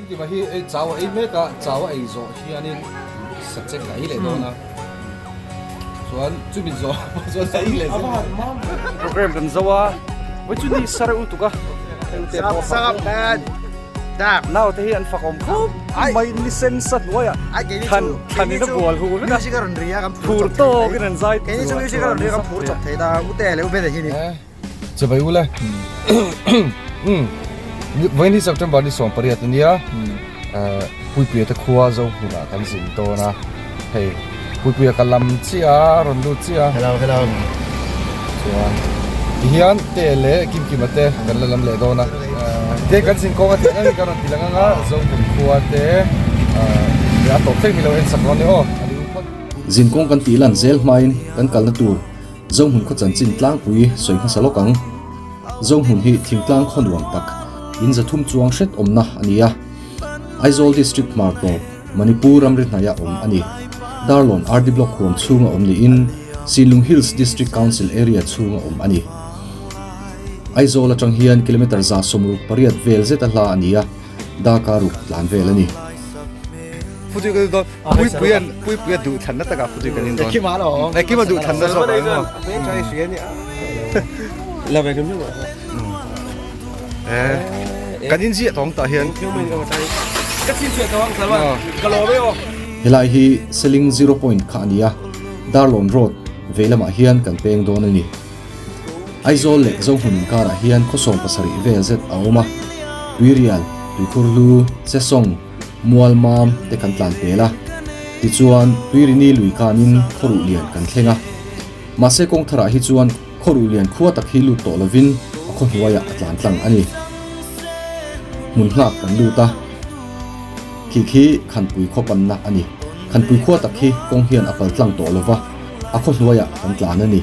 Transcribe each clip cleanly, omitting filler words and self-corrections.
Kimkima hi ei chau a ei mek a, chau a ei zawh hianin sachek a ei leh dawn a, chuan chumi zawh pawh chuan a ei leh zel. Program kan zo a, vawi chu ni sar lutuk a, hei ute pawh a fak Nau te hi an fak awm khawp mai ni sen sa hnuaiah thlan thlan in a bual hu vek a, phur tawkin an zai Chibai ule Vawiin hi September ni 18 a nia Puipuia te khua zo hmunah kan zin dawn a hei Puipuia ka lam chiah a rawn lut chiah a Hello hello Chuan tihian te leh Kimkima te kan la lam leh dawn a te kan zin kawng a theih ang in kan rawn ti lang ang a zo hmun khua te a tawp thleng milo en sak dawn nia aw. Zin kawng kan tih lan zel hmain kan kalna tur Zohmun khaw chanchin tlangpui sawi hmasa lawk ang. Zohmun hi thingtlang khaw nuam tak, in zathum chuang hret awmna a ni a. Aizawl District hmar tawp, Manipur ramri hnaia awm a ni. Darlawn RD Block huam chhunga awm niin Sinlung Hills District Council area chhunga awm a ni. Aizawl atang hian kilometre 168 vel zeta hla a ni a, Daka ruk tlan vel a ni. Putui ka dawn puipuian puipuia duh thlanna takah putui kan in dawn Ekima alawm Ekima duh thlanna zawk ang maw La ve kan Eh kan in ziah tawng tah hian Ka chin chuah tawng salwa ka lo ve aw Helai hi Seling Zero Point kha a ni a, Darlawn Road vei lamah hian kan peng dawn a ni. Aizawl leh Zohmun inkarah hian khaw 70 vel zet a awm a, Tuirial, Tuikhurhlu, Sesawng, Mualmam te kan tlan pel a. Tichuan, Tuirini lui kanin Khawruh lian kan thleng a. Mahse kawng tharah hi chuan Khawruh lian khua tak hi lut tawh lovin a khaw hnuaiah a tlan tlang a ni. Hmun nghak kan lut a, khi khi Khanpui khaw panna a ni. Khanpui khua tak hi kawng hian a pal tlang tawh lova, a khaw hnuaiah kan tlan a ni.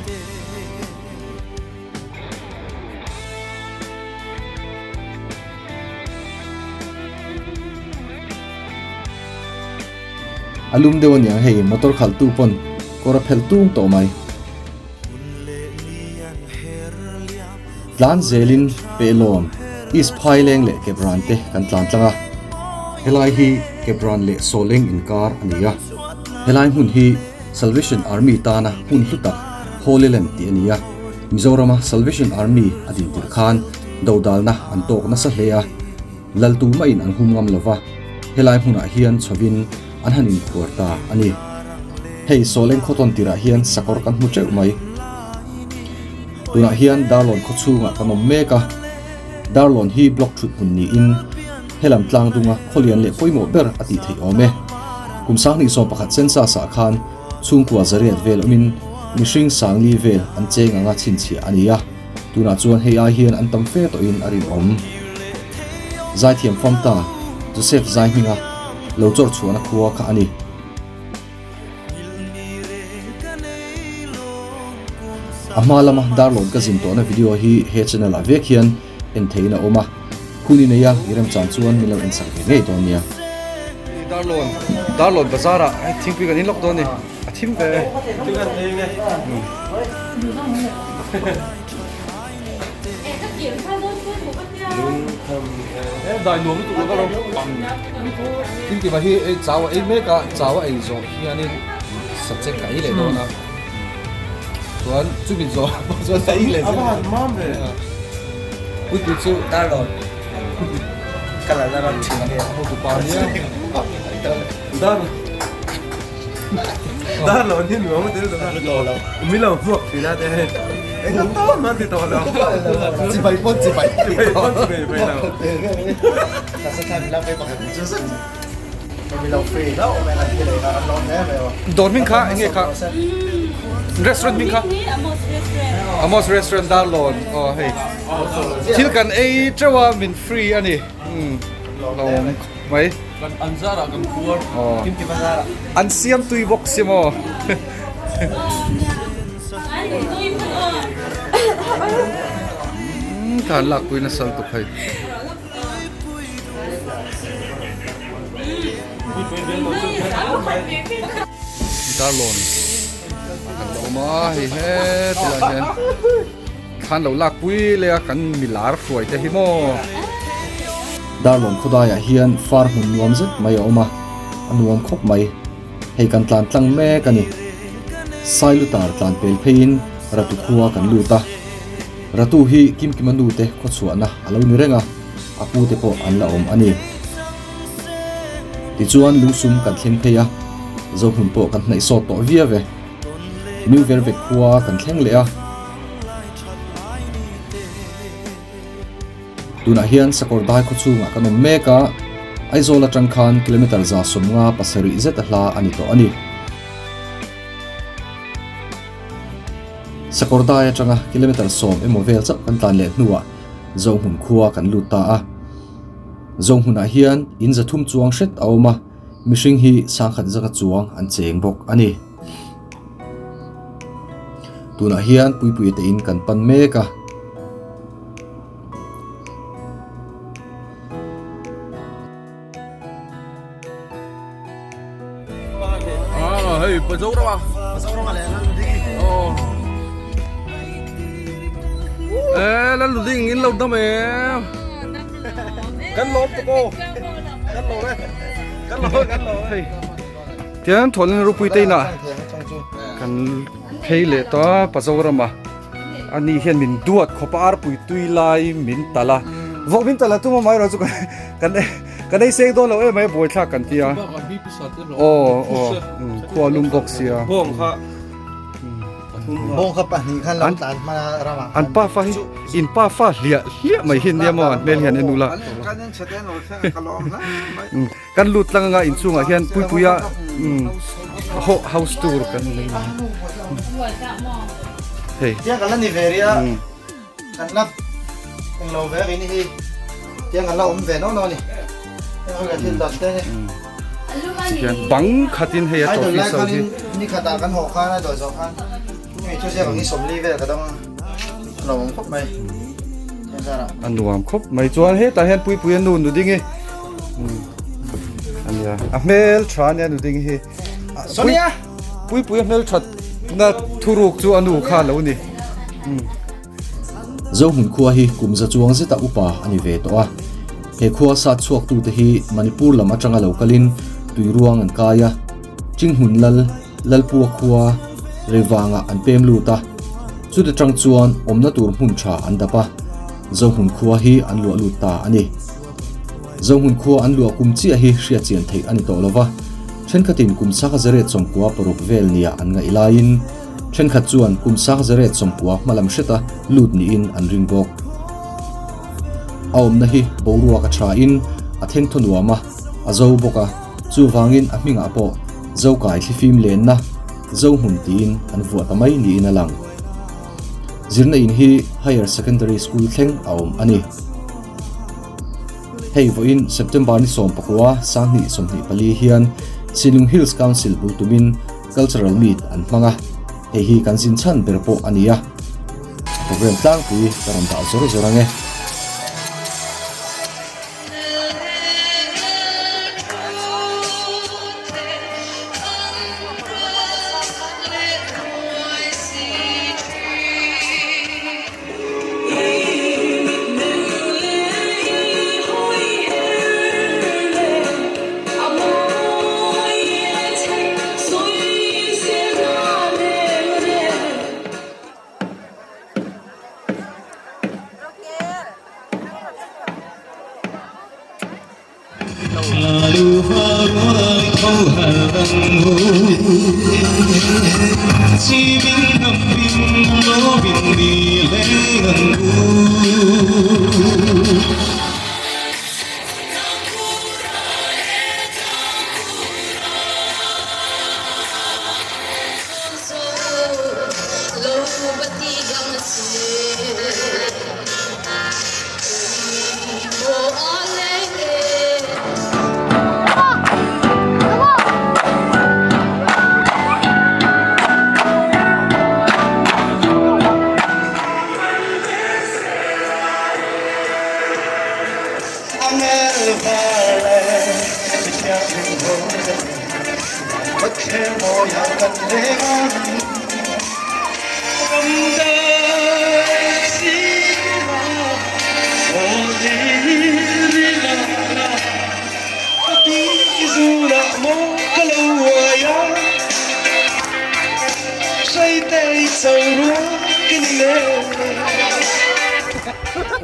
A lum deuh aniang hei motor khalh tu pawn kawr a phelh tung tawh mai. Tlan zelin Pehlawn, East Phaileng leh Kepran te kan tlan tlang a. Helai hi Kepran leh Sawleng inkar a ni a. Helai hmun hi Salvation Army tana hmun hlu tak Holy Land tih a ni a. Mizorama Salvation Army a din tirh khan dodalna an tawk nasa hle a, laltu maiin an hum ngam lova, helai hmunah hian chhovin an han inkhuar ta a ni. Hei Sawleng khawtawn tirah hian sakawr kan hmu teuh mai. Tunah hian Darlawn khaw chhungah kan awm mek a, Darlawn hi block thut hmun niin helam tlang dunga khawlian leh pawimawh ber a tih theih awm e. Kum 2011 census ah khan Chhungkua zariat vel awmin mihring sangli vel an cheng anga chhinchhiah a ni a, tunah chuan hei ai hian an tam fe tawhin a rinawm. Zaithiam famta Joseph Zaihminga lo chawr chhuahna khua kha a ni. A hma lama Darlawn ka zin tawhna video hi he channel ah vek hian en theihin a awm a, hun i nei a, i remchan chuan min lo en sak ve ngei dawn nia. Darlawn, Darlawn bazar ah hei thingpui kan in lawk dawn a ni, a thim ve. Dai nuam lutuk lo ka lo. Thingtiva hi ei chau a ei mek a, chau a ei zawh hianin sachek a ei leh dawn a. Chuan chumi zawh pawh chuan a ei leh zel. Puipui chu Darlawn ka la la ram thin nge hotu pa nia. Darlawn Darlawn hi nuam a ti lutuk a mi lo hmuak thin a te hei eng ang tawp an ti tawh lo chibai pawn chibai chibai pawn chibai bai lo Dawr hming kha eng nge kha restaurant hming kha Amos restaurant Darlawn aw hei thil kan ei teuh a min free a ni lawm mai an zarah kan puar an siam tui bawk si maw ka han lakpui nasa lutuk hei. Darlawn kan la awm a hei heti lai hian thlan lo lak pui leh a kan milar hruai te hi maw. Darlawn khawdaiah hian far hmun nuam zet mai a awm a, a nuam khawp mai. Hei kan tlan tlang mek a ni. Sailutar tlan pel pheiin Ratu khua kan lut a. Ratu hi Kimkima nu te khawchhuahna a lo ni reng a, a pu te pawh an la awm a ni. Tichuan lungsum kan thleng phei a, Zohmun pawh kan hnaih sawt tawh viau e. New Vervek khua kan thleng leh a. Tunah hian Sakawr dai khaw chhungah kan awm mek a, Aizawl atang khan kilometre 157 zet a hla a ni tawh a ni. Sakawr dai atanga kilometre 10 emaw vel chauh kan tlan leh hnuah Zohmun khua kan lut ta a. Zohmunah hian in 300 chuang hret a awm a, mihring hi sangkhat zaka chuang an cheng bawk a ni. Tunah hian Puipuia te in kan pan mek a. À, hei, pa zo rama. Pa zo rama leh lal ding. Ờ. Ê, lal ding in lo dam em. Kan lawm ta ko. Kan lo re. Kan lo, kan lo. Hei. Tian thawlin rupui te ina kan phei leh ta pa zo rama. Ani hian min duat khawp a arpui tui lai min tal a. Vawk min tal a tuma mai erawh chu kan kan ei seng dawn lo em mai buai thlak kan ti a. Aw aw khua lum bawk sia. Bawng kha bawng kha pahnih khan lo tlan hman a ramah An pa fa hi in pa fa hliah hliah mai hi nia maw an hmel hian en ula. Kan lut tlang anga inchungah hian Puipuia house tour kan nei a hei. Tiang kan la ni ve ria kan la englo ve rin hi tiang kan la awm ve no no ni heng ka thil dan te ni. Tihian bang khatin hei a trophy so hi. Ni khatah kan haw khan a dawi zawh khan hemi thu ziak ang hi 40 vel ka dang a lo awm khawp mai. A nuam khawp mai chuan hetah hian Puipuia nu nu ding i. Ania a hmel tha ania nu ding hi Sonia Puipuia hmel that na thuruk chu a nu kha lo ni. Zohmun khua hi kum za chuang zeta upa a ni ve tawh a. He khua sat chhuak tute hi Manipur lam atanga lo kalin tuiruang an kai a. Chinghmun lal Lalpua khua Reivangah an pem lut a. Chuti tang chuan awmna tur hmun tha an dap a. Zohmun khua hi an luah lut ta a ni. Zohmun khua an luah kum chiah hi hriat chian theih a ni tawh lova, thenkhatin kum sangha zariat 96 vel nia an ngaih laiin thenkhat chuan kum sangha zariat 90 hmalam hreta lut niin an ring bawk. A awmna hi boruak a thain a thengthaw nuam a, a zo bawk a, chuvangin a hmingah pawh Zokai thlifim lenna Zohmun tiin an vuah ta mai niin a lang. Zirna in hi Higher Secondary School thleng a awm a ni. Hei vawiin September ni 14 2024 hian Sinlung Hills Council bul tumin Cultural Meet an hmang a, hei hi kan zin chhan ber pawh a ni a. Program tlangpui ka rawn dah zawr zawr ang e.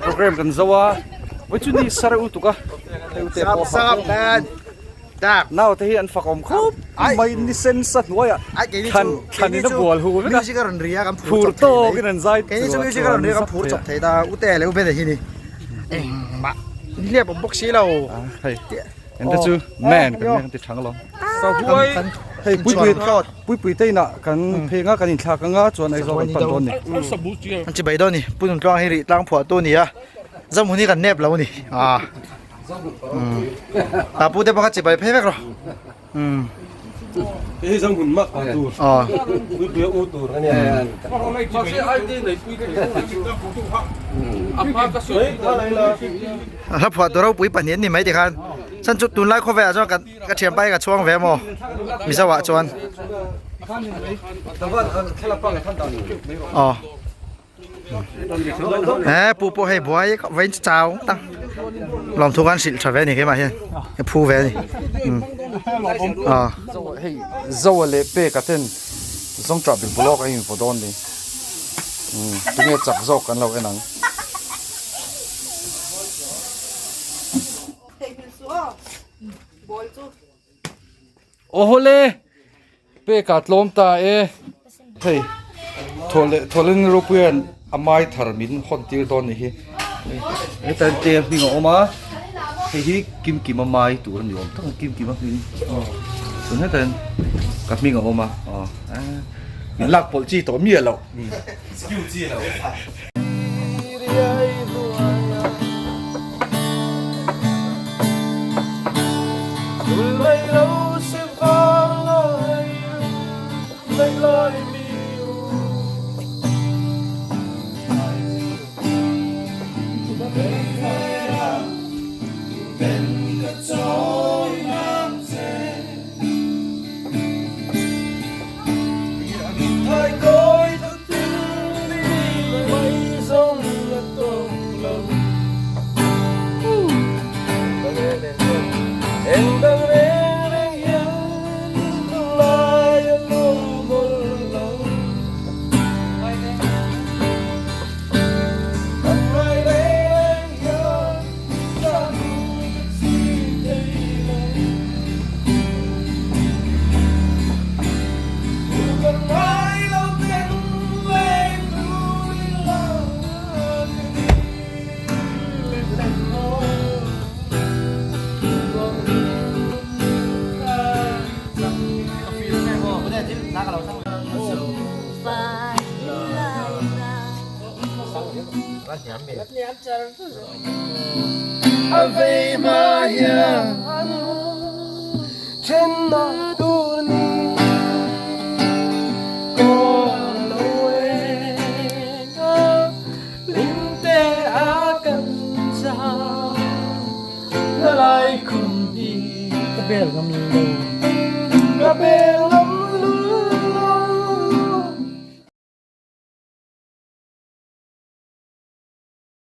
Program kan zo a vawi chu ni sar u tuk a hei ute pawh nau te hi an fak awm khawp mai ni sen sa hnuai ah thlan thlan in a bual hu vek a phur tawk in an zai hei ente chu man kan nia kan ti thang alawm hei puipui Puipui te inah kan pheng a, kan inthlak anga chuan Aizawl kan pan dawn ni. An chibai dawn ni, Pu Nuntluang hi rih tlang phuah tu ni a, Zamhun hi kan nep lo ni. Ah. Ta pu te pawh kha chibai phei vek rawh. Um. Hei Zamhun mak pa tur. Ah. Puipui a u tur ania. Mahse ID nei pui thei A hla phuah tu ropui pahnih an ni mai tikhan. Chan chu tunlai khawvelah chuan kan Ka thianpa hi ka chhuang ve maw Mizo ah chuan. Aw. He pu pawh hei buai vawiin chu chau tang lawmthu khan hrilh tha ve a ni keimah hian ka phu ve a ni. Aw. Hei Zoa leh Peka ten Zawngṭah bil bulawk a invaw dawn ni. Tunge chak zawk kan lo en ang. Awhawle pek ah tlawm ta e hei thawleh thawleng ropuian a mai thar min hawn tir dawn ni hi hetan tlem hming a awm a hei hi kimkima mai tur a ni awm tak a kimkima hming chuan hetan ka hming a awm a aw min lak pawlh chi tawh miah loh.